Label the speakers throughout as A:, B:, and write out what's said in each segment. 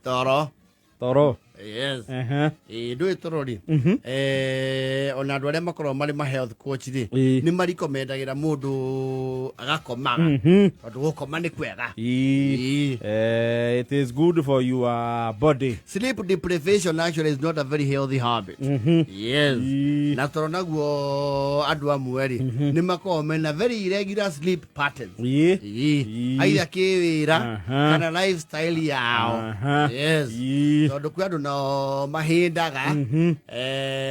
A: Toro.
B: Toro.
A: Yes.
B: Ehe.
A: Ĩĩ, ndũĩ toro rĩ, ona andũ arĩa makoragwo marĩ ma health coach rĩ, nĩ marikomendagĩra mũndũ agakomaga, tondũ gũkoma nĩ kwega.
B: Ĩĩ.
A: Ĩĩ.
B: It is good for your body.
A: Sleep deprivation actually is not a very healthy habit. Yes. Na toro naguo andũ amwe rĩ, nĩ makoragwo mena very irregular sleep patterns.
B: Ĩĩ.
A: Ĩĩ.
B: Ĩĩ.
A: Either kĩwĩra kana lifestyle yao. Yes. Tondũ kwĩ andũ nao mahĩndaga,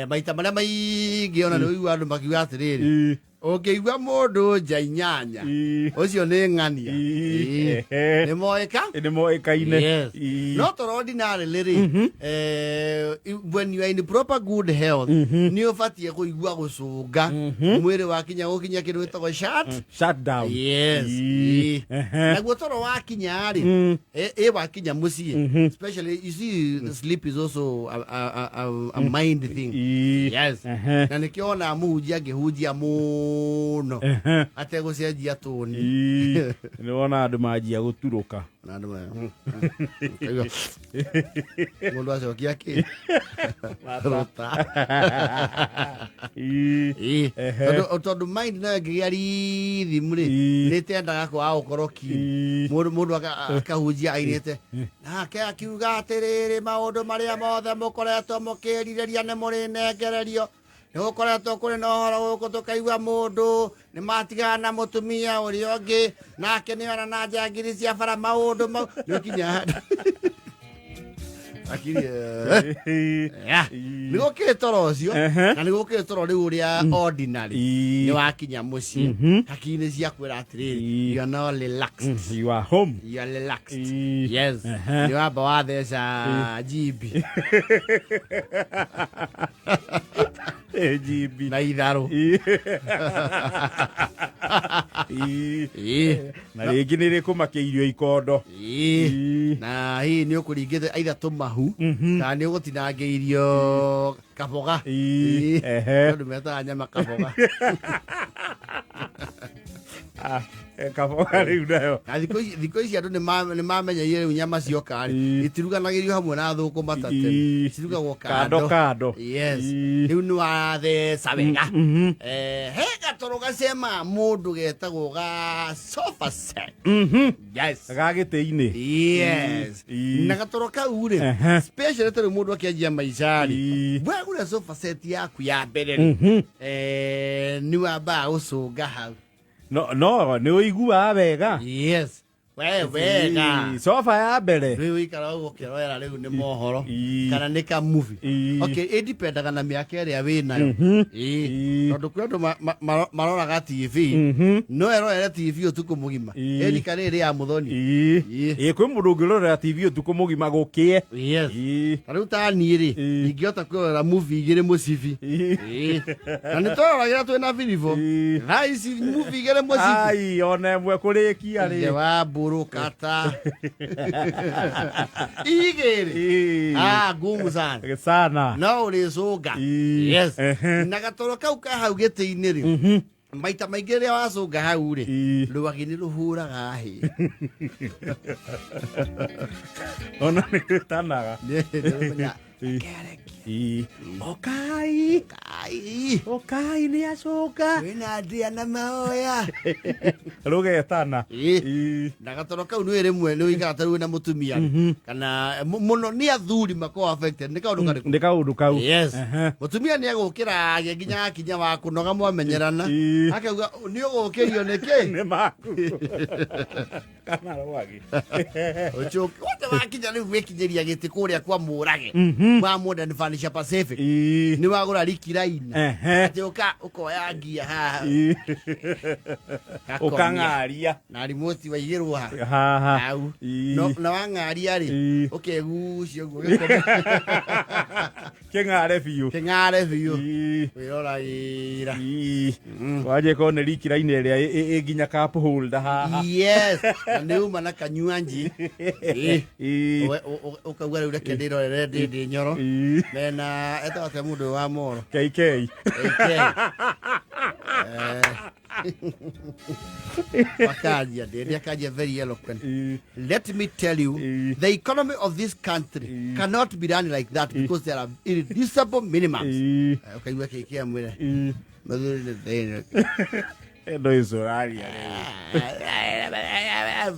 A: maita marĩa maingĩ ona nĩ ũigua andũ makiuga atĩrĩrĩ, ũngĩigua mũndũ nja 8, ũcio nĩ ng'ania.
B: Ĩĩ.
A: Ĩĩ.
B: Ehe.
A: Nĩ moĩka.
B: Nĩ moĩkaine.
A: Yes.
B: Ĩĩ.
A: No toro ordinarily rĩ, when you are in proper good health, nĩ ũbatiĩ kũigua gũcũnga mwĩrĩ wakinya gũkinya kĩndũ gĩtagwo shut
B: Shut down.
A: Yes.
B: Ĩĩ.
A: Ĩĩ.
B: Ehe.
A: Naguo toro wakinya rĩ, ĩ wakinya mũciĩ, especially, you see, sleep is also a mind thing.
B: Ĩĩ.
A: Yes.
B: Ehe.
A: Na nĩkĩo ona mũhunjia angĩhunjia mũno
B: Ehe.
A: ategũcenjia tũni,
B: Ĩĩ. Nĩ wona andũ manjia gũturũka.
A: Na andũ kaigua mũndũ acokia kĩ rũta.
B: Ĩĩ.
A: Ĩĩ.
B: Ehe.
A: Tondũ mind nayo ĩngĩgĩa rhythm rĩ,
B: Ĩĩ.
A: nĩ tendaga kwaga gũkorwo keen.
B: Ĩĩ.
A: Mũndũ akahunjia ainĩte nake akiuga atĩrĩrĩ, maũndũ marĩa mothe mũkoretwo mũkĩrirĩria nĩ mũrĩnengererio. Nĩ gũkoretwo kũrĩ na ũhoro gũkũ, tũkaigua mũndũ nĩ matigana na mũtumia ũrĩa ũngĩ nake nĩ ona na njangiri cia bara, maũndũ mau nĩ ũkinya handũ akiri
B: Ĩĩ.
A: nĩ gũkĩrĩ toro ũcio.
B: Ehe.
A: Na nĩ gũkĩrĩ toro rĩu ũrĩa ordinary,
B: Ĩĩ.
A: nĩ wakinya mũciĩ, hakiri-inĩ ciakwĩra atĩrĩrĩ,
B: Ĩĩ.
A: you are now relaxed.
B: You are home.
A: You are relaxed.
B: Ĩĩ.
A: Yes.
B: Ehe.
A: Nĩ wamba watheca njimbi
B: AGB.
A: Na itharũ.
B: Ĩĩ. Ĩĩ.
A: Ĩĩ.
B: Na rĩngĩ nĩ rĩkũmakĩirio ikondo.
A: Ĩĩ.
B: Ĩĩ.
A: Na hihi nĩ ũkũringĩte aitha tũmahu kana nĩ ũgũtinangĩirio kaboga.
B: Ĩĩ.
A: Ĩĩ.
B: Ehe.
A: Andũ metaga nyama kaboga.
B: Ah, kaboga rĩu nayo.
A: Na thikũ ici andũ nĩ mamenyeire rĩu nyama cioka rĩ, itiruganagĩrio hamwe na thũkũma ta tene. Cirugagwo
B: kando
A: kando.
B: Kando.
A: Yes.
B: Ĩĩ.
A: Rĩu nĩ watheca wega. He gatoro gacema mũndũ getagwo ga sofa set. Yes.
B: Ga gĩtĩ-inĩ.
A: Yes.
B: Ĩĩ.
A: Na gatoro kau rĩ, especially ta rĩu mũndũ akĩanjia maica rĩ, wagũra sofa set yaku ya mbere rĩ, nĩ wambaga gũcũnga hau.
B: No nĩ ũiguaga wega.
A: Yes, we wega.
B: Ĩĩ, sofa ya mbere.
A: Rĩu ikara ũguo ũkĩrorera rĩu nĩ mohoro
B: Ĩĩ.
A: kana nĩ ka movie.
B: Ĩĩ.
A: Okay, ĩdipendaga na mĩaka ĩrĩa wĩ nayo. Ĩĩ.
B: Ĩĩ.
A: Tondũ kwĩ andũ maroraga TV, no erorere TV ũtukũ mũgima.
B: Ĩĩ.
A: Ĩrika rĩrĩ ya mũthoni.
B: Ĩĩ.
A: Ĩĩ.
B: Ĩĩ, kwĩ mũndũ ũngĩrorera TV ũtukũ mũgima gũkĩe.
A: Yes.
B: Ĩĩ.
A: Ta rĩu ta niĩ rĩ, ingĩhota kwĩrorera movie igĩrĩ mũcibi.
B: Ĩĩ.
A: Ĩĩ. Na nĩ twaroragĩra twĩ na biribũ.
B: Ĩĩ.
A: Thaa ici movie igĩrĩ mũcibi,
B: Ai, ona ĩmwe kũrĩkia
A: ithe
B: rĩ.
A: wa mbũrũkata igĩrĩ.
B: Ĩĩ.
A: Ah, ngumu sana.
B: Sana.
A: No ũrĩcũnga.
B: Ĩĩ.
A: Yes.
B: Ehe.
A: Na gatoro kau ka hau gĩtĩ-inĩ rĩ, maita maingĩ rĩrĩa wacũnga hau rĩ, rwagĩ nĩ rũhũraga hĩ.
B: Ona nĩ rĩtanaga.
A: Nĩ
B: Ĩĩ. Ĩĩ. Okai.
A: Kai.
B: Okai nĩ acũnga.
A: Kwĩna ndĩa na maoya.
B: Rũgetana.
A: Ĩĩ.
B: Ĩĩ.
A: Na gatoro kau nĩ rĩmwe nĩ ũikara ta rĩu na mũtumia rĩ, kana mũno nĩ athuri makoragwo affected nĩ kaũndũ karĩkũ?
B: Nĩ kaũndũ kau.
A: Yes.
B: Ehe.
A: Mũtumia nĩ egũkĩra agĩa nginya akinya wa kũnoga mwamenyerana,
B: Ĩĩ.
A: akauga nĩ ũgũkĩrio nĩ kĩ.
B: Nĩ maku kana rwagĩ.
A: Ũcoke wothe wakinya rĩu gwĩkinyĩria gĩtĩ kũrĩa kwa mũrage wa Modern Furniture Pacific,
B: Ĩĩ.
A: nĩ wagũra rikiraina,
B: Ehe.
A: atĩ ũka ũkoya ngia haha,
B: Ĩĩ.
A: gakomia.
B: Ũkang'aria.
A: Na remote waigĩrwo ha
B: haha.
A: Hau.
B: Ĩĩ.
A: No, na wang'aria rĩ,
B: Ĩĩ.
A: ũkegucia ũguo gĩkome.
B: Kĩng'are biũ.
A: Kĩng'are biũ.
B: Ĩĩ.
A: Wĩroragĩra.
B: Ĩĩ. Wanjie korwo nĩ rikirainĩ ĩrĩa ĩ nginya cup holder haha.
A: Yes, na nĩ uma na kanyuanji. Ĩĩ.
B: Ĩĩ.
A: Ũkauga rĩu reke ndĩrorere ndĩndĩ nyoro.
B: Ĩĩ.
A: Mena etagwo atĩa mũndũ ũyũ wa moro?
B: KK.
A: AK. Akanjia ndĩndĩ akanjia very eloquent.
B: Ĩĩ.
A: Let me tell you, the economy of this country cannot be run like that because there are irreducible minimums.
B: Ĩĩ.
A: Ũkaigua kĩkĩ amwĩre
B: Ĩĩ.
A: mũthuri nĩ thĩna.
B: Ĩno ĩcũraria rĩu.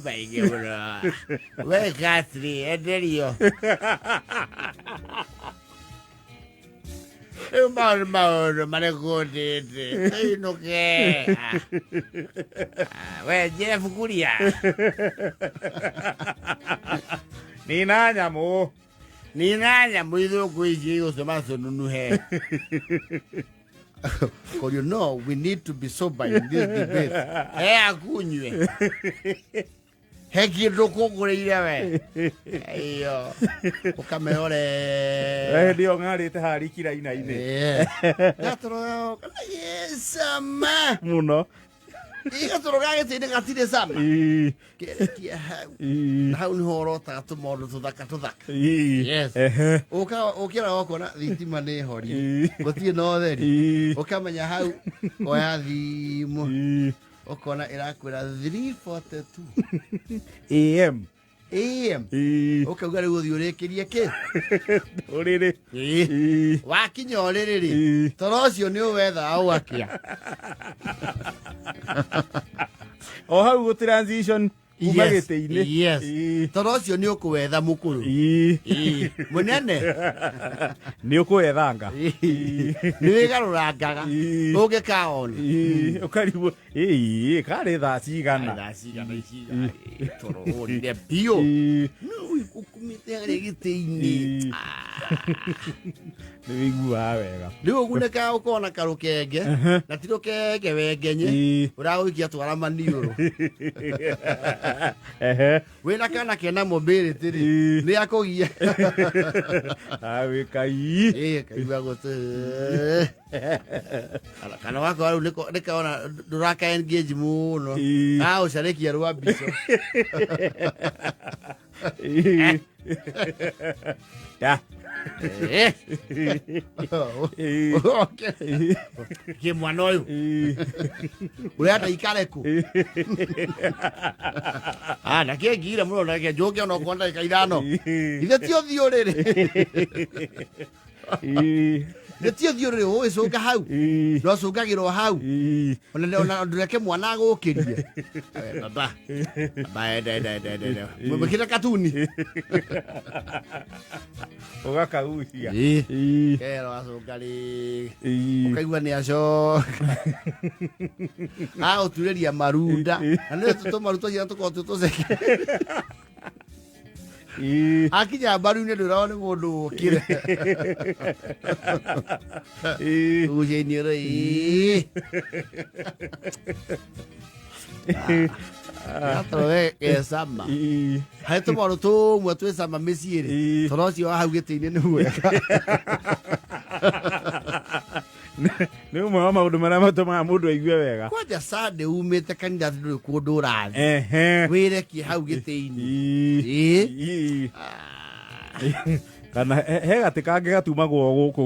A: Maingĩ mũno. We Catherine, enderio. Rĩu maũndũ maũndũ marĩkũ ndĩndĩ tũinũke. We Jeff Kuria.
B: Nina nyamũ.
A: Nina nyamũ ithũkũ ici igũtũma tũnunuhe. Because you know we need to be sober in this debate. He akunywe. He kĩndũ kũngũrĩire we. Iyo. Ũkameyore.
B: Hĩndĩ ĩyo ng'arĩte harĩa ikiraina-inĩ.
A: Gatoro gĩcama.
B: Mũno.
A: Gatoro ga gĩtĩ-inĩ gatirĩ cama.
B: Ĩĩ.
A: Kĩrekia hau.
B: Ĩĩ.
A: Na hau nĩho ũrotaga tũmaũndũ tũthaka tũthaka.
B: Ĩĩ.
A: Yes.
B: Ehe.
A: Ũka ũkĩra ũkona thitima nĩ horie.
B: Ĩĩ.
A: Gũtirĩ na ũtheri.
B: Ĩĩ.
A: Ũkamenya hau oya thimũ.
B: Ĩĩ.
A: Ũkona ĩrakwĩra 3:42
B: AM.
A: AM.
B: Ĩĩ.
A: Ũkauga rĩu ũthiĩ ũrĩkĩrie kĩ?
B: Ũrĩrĩ.
A: Ĩĩ.
B: Ĩĩ.
A: Wakinya ũrĩrĩ rĩ,
B: Ĩĩ.
A: toro ũcio nĩ ũwethaga ũgakĩa.
B: O hau gũ transition kuma
A: Yes,
B: gĩtĩ-inĩ.
A: yes.
B: Ĩĩ.
A: Toro ũcio nĩ ũkũwetha mũkũrũ.
B: Ĩĩ.
A: Ĩĩ. Mũnene.
B: Nĩ ũkũwethanga.
A: Nĩ wĩgarũrangaga.
B: Ĩĩ.
A: Ũngĩkaona.
B: Ĩĩ. Ũkarigwo ĩĩ karĩ thaa cigana.
A: Thaa cigana ici toro ũrire biũ.
B: Ĩĩ.
A: Ũkumĩte harĩa gĩtĩ-inĩ.
B: Ĩĩ. Nĩ wĩiguaga wega.
A: Rĩu ũgunĩkaga ũkona karũkenge na ti rũkenge wengenye
B: Ĩĩ.
A: ũragũikia twara maniũrũ.
B: Ehe.
A: Wĩna kana kena mobility rĩ
B: Ĩĩ.
A: nĩ akũgia.
B: Awe kai.
A: Ĩĩ kaigua gũtũ. Kana- Kana wakwa rĩu nĩkaona ndũraka engage mũno.
B: Ĩĩ.
A: Agũcarĩkia rwa mbico.
B: Ĩĩ. Ya.
A: Eh.
B: Ĩĩ.
A: Okay. Kĩ mwana ũyũ
B: Ĩĩ.
A: ũrenda ikare kũ? Ah, na kĩ ngire mũno na kĩ njũke ona okorwo ndagĩka ithano.
B: Ĩĩ.
A: Ithe ti ũthiũ rĩrĩ.
B: Ĩĩ.
A: Ithe ti ũthiũ rĩrĩ ũgĩcũnga hau.
B: Ĩĩ.
A: Ndwacũngagĩrwo hau.
B: Ĩĩ.
A: Ona ndũreke mwana agũkĩrie. Eh, Baba. Baba enda enda enda enda. enda. Mwĩkĩre katuni.
B: Ũgakagucia.
A: Ĩĩ.
B: Ĩĩ.
A: Kero acũnga rĩ.
B: Ĩĩ.
A: Ũkaigua nĩ acoka. Agũturĩria marunda. Na nĩ tũmaru twaciana tũkoragwo twĩ tũceke.
B: Ĩĩ.
A: Akinya mbaru-inĩ ndwĩragwo nĩ mũndũ ũkire.
B: Ĩĩ.
A: Gucia iniũrũ ĩĩ. Gatoro gecama.
B: Ĩĩ.
A: Harĩ tũmaũndũ tũmwe twĩ cama mĩciĩ rĩ.
B: Ĩĩ.
A: Toro ũcio wa hau gĩtĩ-inĩ nĩ mwega.
B: Nĩ ũmwe wa maũndũ marĩa matũmaga mũndũ aigue wega.
A: Kwanja Sunday umĩte kanitha atĩ ndũrĩ kũndũ ũrathiĩ.
B: Ehe.
A: Wĩrekie hau gĩtĩ-inĩ.
B: Ĩĩ.
A: Ĩĩ.
B: Ĩĩ. Kana he gatĩ kangĩ gatumagwo gũkũ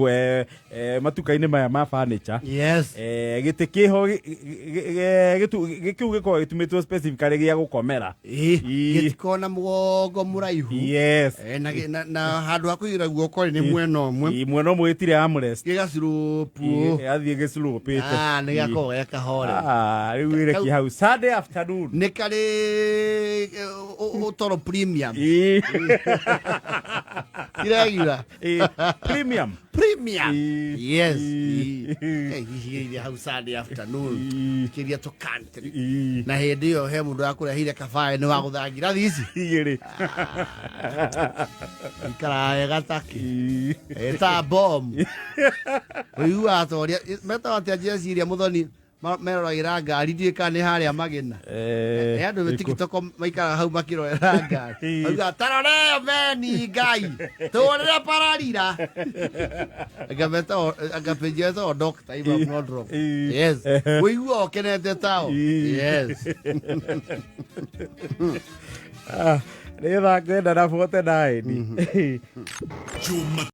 B: matuka-inĩ maya ma furniture.
A: Yes.
B: Gĩtĩ kĩho kĩu gĩkoragwo gĩtumĩtwo specifically gĩa gũkomera.
A: Ĩĩ.
B: Ĩĩ.
A: Gĩtikoragwo na mũgongo mũraihu.
B: Yes.
A: Eh, na handũ ha kũigĩra guoko rĩ nĩ mwena ũmwe.
B: Ĩĩ, mwena ũmwe gĩtirĩ armrest.
A: Gĩgacirũpu.
B: Athiĩ gĩcurũpĩte.
A: Ah, nĩ gakoragwo ge kahore.
B: Ah, rĩu wĩrekie hau Sunday afternoon.
A: Nĩ karĩ ũtoro premium.
B: Ĩĩ.
A: Irregular.
B: Ĩĩ, premium.
A: Premium.
B: Ĩĩ.
A: Yes.
B: Ĩĩ.
A: Ĩĩ. Hihigĩrĩria hau Sunday afternoon.
B: Ĩĩ.
A: Kĩria tũ country.
B: Ĩĩ.
A: Na hĩndĩ ĩyo he mũndũ wakũreheire kabaĩ nĩ wa gũthangira thici.
B: Igĩrĩ.
A: Ikaraga wega takĩ.
B: Ĩĩ.
A: Ĩta bomu. Ũiguaga ta ũrĩa metaga atĩa njeci iria mũthoni meroragĩra ngari ndiũĩ kana nĩ harĩa magĩna.
B: Eh,
A: Andũ
B: ĩkũ-
A: TikTok maikaraga hau makĩrorera ngari. Maugaga taroreo meni ngai tũrĩre pararira. Anga page etagwo doctor if I'm not wrong.
B: Ĩĩ.
A: Yes. Ũiguaga ũkenete tao.
B: Ĩĩ.
A: Yes.
B: Ah, nĩ thaa kenda na 49.
C: Juma